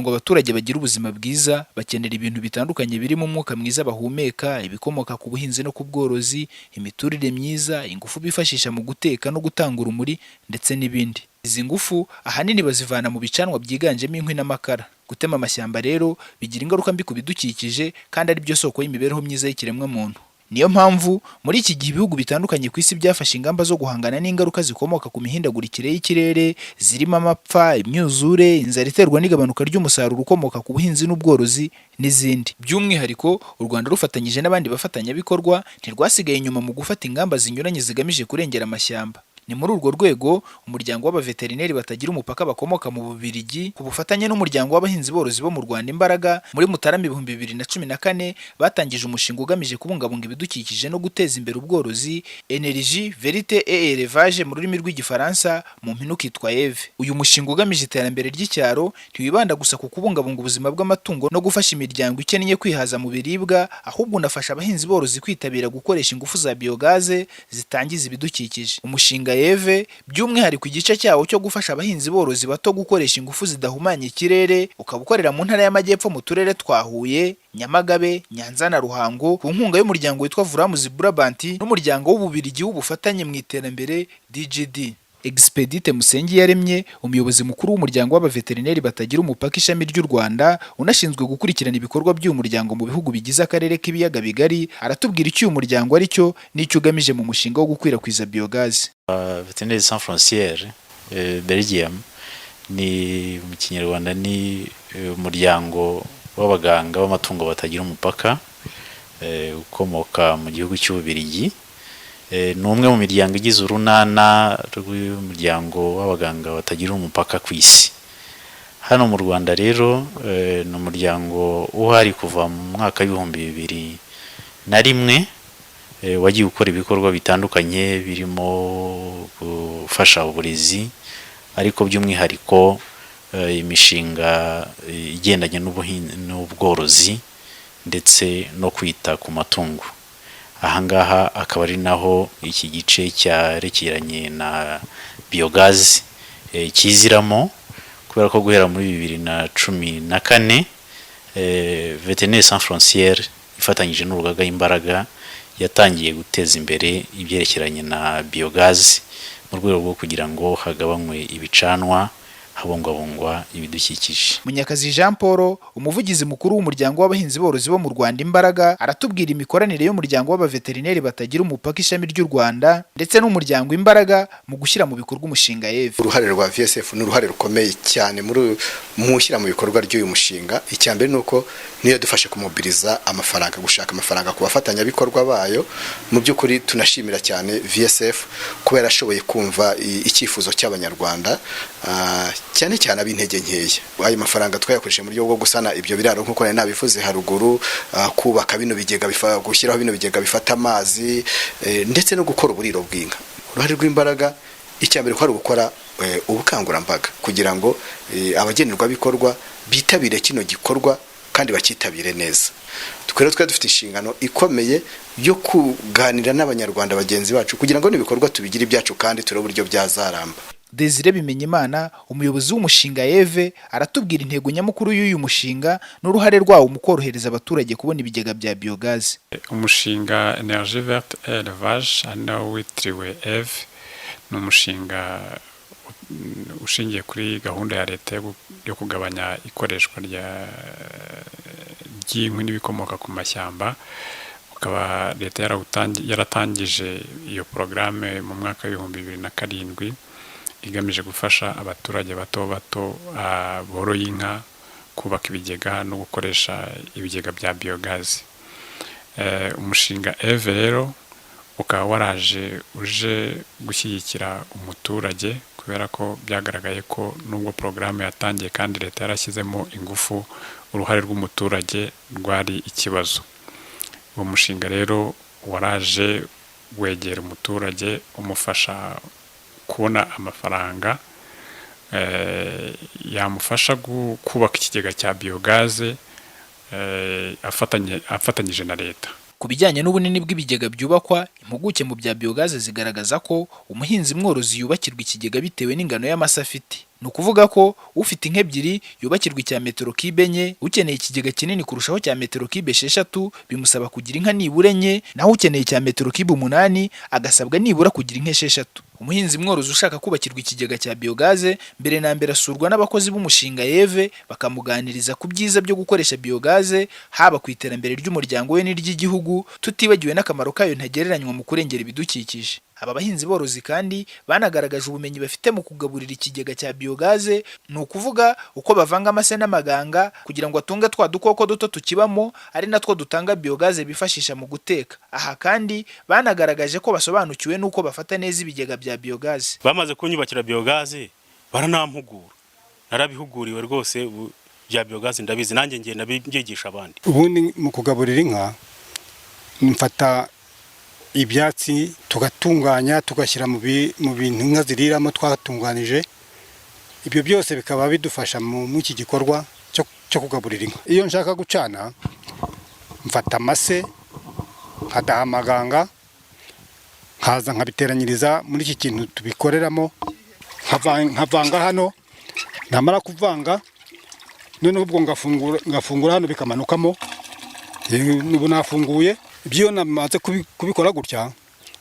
Kugira ngo abaturage bagire ubuzima bwiza, bakenera ibintu bitandukanye birimo umwuka mwiza bahumeka, ibikomoka ku buhinzi no ku bworozi, imiturire myiza, ingufu bifashisha mu guteka no gutanga urumuri ndetse n'ibindi. Izi ngufu ahanini bazivana mu bicanwa byiganjemo inkwi n'amakara. Gutema amashyamba rero bigira ingaruka mbi ku bidukikije kandi ari byo soko y'imibereho myiza y'ikiremwamuntu. Niyo mpamvu muri iki gihe ibihugu bitandukanye ku isi byafashe ingamba zo guhangana n'ingaruka zikomoka ku mihindagurikire y'ikirere, zirimo amapfa, imyuzure, inzara iterwa n'igabanuka ry'umusaruro ukomoka ku buhinzi n'ubworozi n'izindi. By'umwihariko u Rwanda rufatanyije n'abandi bafatanyabikorwa ntirwasigaye inyuma mu gufata ingamba zinyuranye zigamije kurengera amashyamba. Ni muri urwo rwego umuryango w'abaveterineri batagira umupaka bakomoka mu Bubiligi, ku bufatanye n'umuryango w'abahinzi borozi bo mu Rwanda Imbaraga, muri Mutarama 2014 batangije umushinga ugamije kubungabunga ibidukikije no guteza imbere ubworozi, Énergie Verte et Élevage mu rurimi rw'Igifaransa, mu mpine ukitwa EVE. Uyu mushinga ugamije iterambere ry'icyaro ntiwibanda gusa ku kubungabunga ubuzima bw'amatungo no gufasha imiryango ikennye kwihaza mu biribwa, ahubwo unafasha abahinzi borozi kwitabira gukoresha ingufu za biyogaze zitangiza ibidukikije. Umushinga EVE, by'umwihariko igice cyawo cyo gufasha abahinzi borozi bato gukoresha ingufu zidahumanya ikirere, ukaba ukorera mu Ntara y'Amajyepfo mu turere twa Huye, Nyamagabe, Nyanza na Ruhango, ku nkunga y'umuryango witwa Vlaams Brabant n'umuryango w'Ububiligi w'ubufatanye mu iterambere, DGD. Expedite Musengiyaremye, umuyobozi mukuru w'umuryango w'abaveterineri batagira umupaka ishami ry'u Rwanda, unashinzwe gukurikirana ibikorwa by'uyu muryango mu bihugu bigize akarere k'Ibiyaga Bigari, aratubwira icyo uyu muryango ari cyo n'icyo ugamije mu mushinga wo gukwirakwiza biyogazi. Vétérinaires Sans Frontières Belgium ni mu Kinyarwanda ni umuryango w'abaganga b'amatungo batagira umupaka ukomoka mu gihugu cy'Ububiligi. Ni umwe mu miryango igize urunana rw'umuryango w'abaganga batagira umupaka ku isi. Hano mu Rwanda rero ni umuryango uhari kuva mu mwaka w'2001, wagiye ukora ibikorwa bitandukanye birimo gufasha uburezi, ariko by'umwihariko imishinga igendanye n'ubworozi ndetse no kwita ku matungo. Ahangaha akaba ari naho iki gice cyerekeranye na biyogazi kiziramo, kubera ko guhera muri 2014 Vétérinaires Sans Frontières ifatanyije n'urugaga Imbaraga yatangiye guteza imbere ibyerekeranye na biyogazi mu rwego rwo kugira ngo hagabanywe ibicanwa, habungwabungwa ibidukikije. Munyakazi Jean Paul, umuvugizi mukuru w'umuryango w'abahinzi borozi bo mu Rwanda Imbaraga, aratubwira imikoranire y'umuryango w'abaveterineri batagira umupaka ishami ry'u Rwanda ndetse n'umuryango Imbaraga mu gushyira mu bikorwa umushinga EVE. Uruhare rwa VSF ni uruhare rukomeye cyane muri mu ishyira mu bikorwa ry'uyu mushinga. Icya mbere ni uko niyo yadufashe kumobiliza amafaranga, gushaka amafaranga ku bafatanyabikorwa bayo. Mu by'ukuri tunashimira cyane VSF kuba yarashoboye kumva icyifuzo cy'Abanyarwanda, cyane cyane ab'intege nkeya. Ayo mafaranga twayakoresheje mu buryo bwo gusana ibyo biraro nk'uko nari nabivuze haruguru, kubaka bino bigega, gushyiraho bino bigega bifata amazi, ndetse no gukora uburiro bw'inka. Uruhare rw'Imbaraga, icya mbere ko ari ugukora ubukangurambaga kugira ngo abagenerwabikorwa bitabire kino gikorwa kandi bacyitabire neza. Twe rero twari dufite inshingano ikomeye yo kuganira n'Abanyarwanda bagenzi bacu kugira ngo n'ibikorwa tubigire ibyacu kandi turebe uburyo byazaramba. Desire Bimenyimana, umuyobozi w'umushinga EVE, aratubwira intego nyamukuru y'uyu mushinga n'uruhare rwawo mu korohereza abaturage kubona ibigega bya biyogazi. Umushinga Énergie Verte et Élevage, ari nawo witiriwe EVE, ni umushinga ushingiye kuri gahunda ya leta yo kugabanya ikoreshwa ry'inkwi n'ibikomoka ku mashyamba. Ukaba leta yaratangije iyo porogaramu mu mwaka w'2007, igamije gufasha abaturage bato bato boroye inka kubaka ibigega no gukoresha ibigega bya biyogazi. Umushinga EVE rero ukaba waraje uje gushyigikira umuturage, kubera ko byagaragaye ko nubwo porogaramu yatangiye kandi leta yarashyizemo ingufu, uruhare rw'umuturage rwari ikibazo. Uwo mushinga rero waraje wegera umuturage, umufasha kubona amafaranga yamufasha kubaka ikigega cya biyogaze afatanyije na leta. Ku bijyanye n'ubunini bw'ibigega byubakwa, impuguke mu bya biyogaze zigaragaza ko umuhinzi mworozi yubakirwa ikigega bitewe n'ingano y'amase afite. Ni ukuvuga ko ufite inka ebyiri yubakirwa icya metero kibe 4, ukeneye ikigega kinini kurushaho cya metero kibe 6 bimusaba kugira inka nibura 4, naho ukeneye icya metero kibe 8 agasabwa nibura kugira inka 6. Umuhinzi mworozi ushaka kubakirwa ikigega cya biyogaze, mbere na mbere asurwa n'abakozi b'umushinga Yeve, bakamuganiriza ku byiza byo gukoresha biyogaze, haba ku iterambere ry'umuryango we n'iry'igihugu, tutibagiwe n'akamaro kayo ntagereranywa mu kurengera ibidukikije. Aba bahinzi borozi kandi banagaragaje ubumenyi bafite mu kugaburira ikigega cya biyogaze, ni ukuvuga uko bavanga amase n'amaganga kugira ngo atunge twa dukoko duto tukibamo, ari natwo dutanga biyogaze bifashisha mu guteka. Aha kandi banagaragaje ko basobanukiwe n'uko bafata neza ibigega bya biyogaze. Bamaze kunyubakira biyogaze baranampugura, narabihuguriwe rwose bya biyogaze ndabizi, nanjye ngenda mbyigisha abandi. Ubundi mu kugaburira inka mfata ibyatsi tugatunganya, tugashyira mu bintu inka ziriramo twatunganije. Ibyo byose bikaba bidufasha muri iki gikorwa cyo kugaburira inka. Iyo nshaka gucana mfata amase, nkadaha amaganga, nkaza nkabiteranyiriza muri iki kintu tubikoreramo, nkavanga hano. Namara kuvanga noneho ubwo ngafungura hano bikamanukamo. Ubu nafunguye. Ibyo namaze kubikora gutya,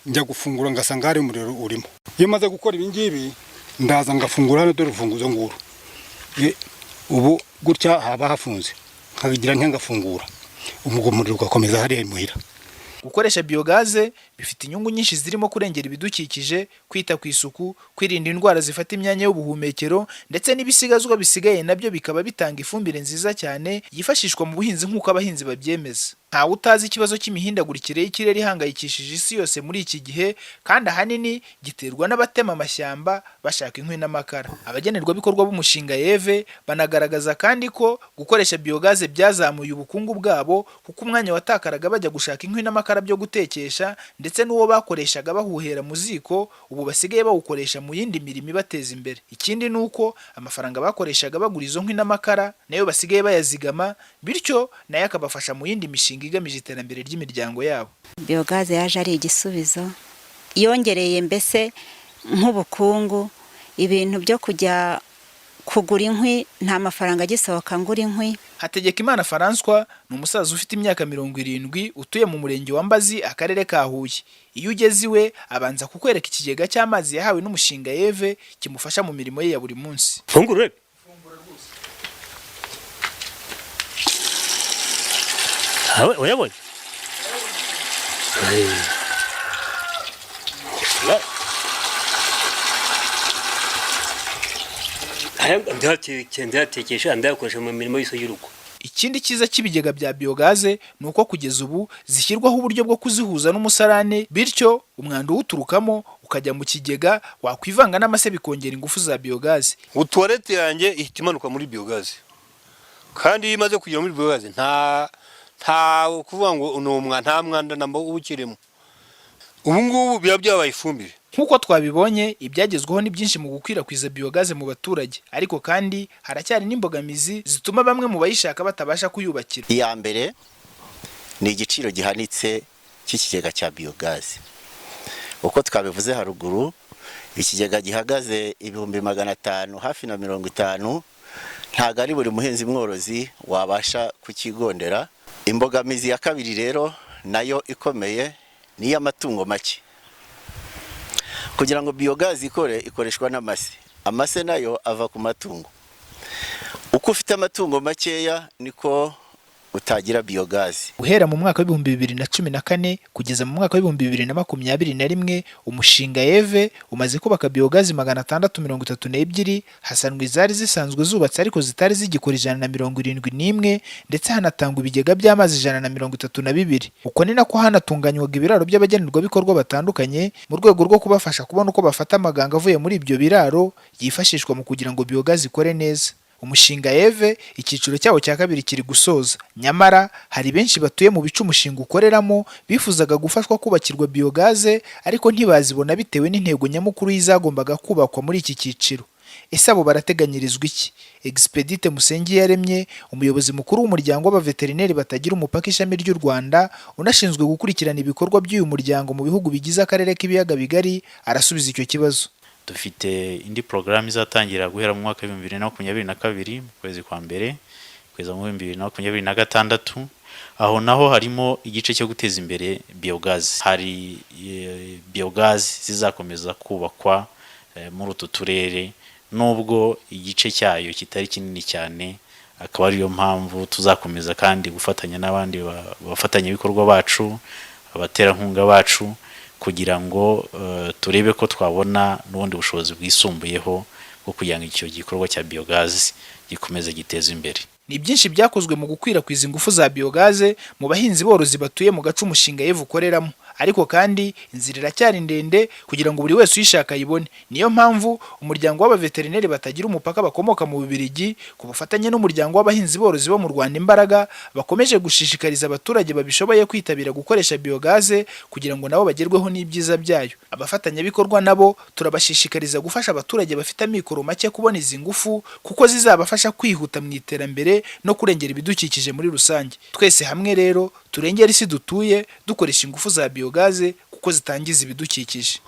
njya gufungura ngasanga hari umuriro urimo. Iyo maze gukora ibi ngibi, ndaza ngafungura hano, dore urufunguzo nguru. Ubu gutya haba hafunze, nkabigira ngafungura, ubwo umuriro ugakomeza hariya imuhira. Gukoresha biyogaze bifite inyungu nyinshi zirimo kurengera ibidukikije, kwita ku isuku, kwirinda indwara zifata imyanya y'ubuhumekero, ndetse n'ibisigazwa bisigaye nabyo bikaba bitanga ifumbire nziza cyane yifashishwa mu buhinzi nk'uko abahinzi babyemeza. Ntawe utazi ikibazo cy'imihindagurikire y'ikirere ihangayikishije isi yose muri iki gihe, kandi ahanini giterwa n'abatema amashyamba bashaka inkwi n'amakara. Abagenerwabikorwa b'umushinga Yeve banagaragaza kandi ko gukoresha biyogaze byazamuye ubukungu bwabo, kuko umwanya watakaraga bajya gushaka inkwi n'amakara byo gutekesha ndetse n'uwo bakoreshaga bahuhera mu ziko, ubu basigaye bawukoresha mu yindi mirimo ibateza imbere. Ikindi ni uko amafaranga bakoreshaga bagura izo nkwi n'amakara nayo basigaye bayazigama, bityo nayo akabafasha mu yindi mishinga igamije iterambere ry'imiryango yabo. Biyogaze yaje ari igisubizo, yongereye mbese nk'ubukungu. Ibintu byo kujya kugura inkwi, nta mafaranga agisohoka ngura inkwi. Hategekimana François ni umusaza ufite imyaka 70 utuye mu murenge wa Mbazi, akarere ka Huye. Iyo ugeze iwe abanza kukwereka ikigega cy'amazi yahawe n'umushinga Yeve kimufasha mu mirimo ye ya buri munsi. Fungura urebe. Uyabonye? Ndayatekesha, ndayakoresha mu mirimo yose y'urugo. Ikindi cyiza cy'ibigega bya biyogaze ni uko kugeza ubu zishyirwaho uburyo bwo kuzihuza n'umusarane, bityo umwanda uwuturukamo ukajya mu kigega, wakwivanga n'amase bikongera ingufu za biyogaze. Tuwarete yanjye ihita imanuka muri biyogaze, kandi iyo imaze kugera muri biyogaze nta kuvuga ngo ni umwanda, nta mwanda namba uba ukirimo. Ubu ngubu biba byabaye ifumbire. Nk'uko twabibonye, ibyagezweho ni byinshi mu gukwirakwiza biyogaze mu baturage, ariko kandi haracyari n'imbogamizi zituma bamwe mu bayishaka batabasha kuyubakira. Iya mbere ni igiciro gihanitse cy'ikigega cya biyogaze. Uko twabivuze haruguru, ikigega gihagaze 500,000 hafi na 50, ntabwo ari buri muhinzi mworozi wabasha kukigondera. Imbogamizi ya kabiri rero nayo ikomeye ni iy'amatungo make. Kugira ngo biyogazi ikore, ikoreshwa n'amase. Amase nayo ava ku matungo. Uko ufite amatungo makeya niko utagira biyogazi. Guhera mu mwaka w'2014 kugeza mu mwaka w'2021, umushinga Yeve umaze kubaka biyogazi 632, hasanwa izari zisanzwe zubatse ariko zitari zigikora 171, ndetse hanatangwa ibigega by'amazi 132. Uko ni nako hanatunganywaga ibiraro by'abagenerwabikorwa batandukanye mu rwego rwo kubafasha kubona uko bafata amaganga avuye muri ibyo biraro yifashishwa mu kugira ngo biyogazi ikore neza. Umushinga Yeve icyiciro cyawo cya kabiri kiri gusoza, nyamara hari benshi batuye mu bice umushinga ukoreramo bifuzaga gufashwa kubakirwa biyogaze ariko ntibazibona bitewe n'intego nyamukuru y'izagombaga kubakwa muri iki cyiciro. Ese abo barateganyirizwa iki? Expedite Musengiyaremye, umuyobozi mukuru w'umuryango w'abaveterineri batagira umupaka ishami ry'u Rwanda, unashinzwe gukurikirana ibikorwa by'uyu muryango mu bihugu bigize akarere k'ibiyaga bigari, arasubiza icyo kibazo. Dufite indi porogaramu izatangira guhera mu mwaka wa 2022 mu kwezi kwa mbere kugeza mu 2026. Aho naho harimo igice cyo guteza imbere biyogazi. Hari biyogazi zizakomeza kubakwa muri utu turere, nubwo igice cyayo kitari kinini cyane, akaba ariyo mpamvu tuzakomeza kandi gufatanya n'abandi bafatanyabikorwa bacu, abaterankunga bacu, kugira ngo turebe ko twabona n'ubundi bushobozi bwisumbuyeho bwo kugira ngo icyo gikorwa cya biyogazi gikomeze giteze imbere. Ni byinshi byakozwe mu gukwirakwiza ingufu za biyogaze mu bahinzi borozi batuye mu gace umushinga EVE ukoreramo, ariko kandi inzira iracyari ndende kugira ngo buri wese uyishaka ayibone. Niyo mpamvu umuryango w'abaveterineri batagira umupaka bakomoka mu Bubiligi, ku bufatanye n'umuryango w'abahinzi borozi bo mu Rwanda Imbaraga, bakomeje gushishikariza abaturage babishoboye kwitabira gukoresha biyogaze kugira ngo nabo bagerweho n'ibyiza byayo. Abafatanyabikorwa nabo turabashishikariza gufasha abaturage bafite amikoro make kubona izi ngufu, kuko zizabafasha kwihuta mu iterambere no kurengera ibidukikije muri rusange. Twese hamwe rero turengere isi dutuye dukoresha ingufu za biyogaze kuko zitangiza ibidukikije.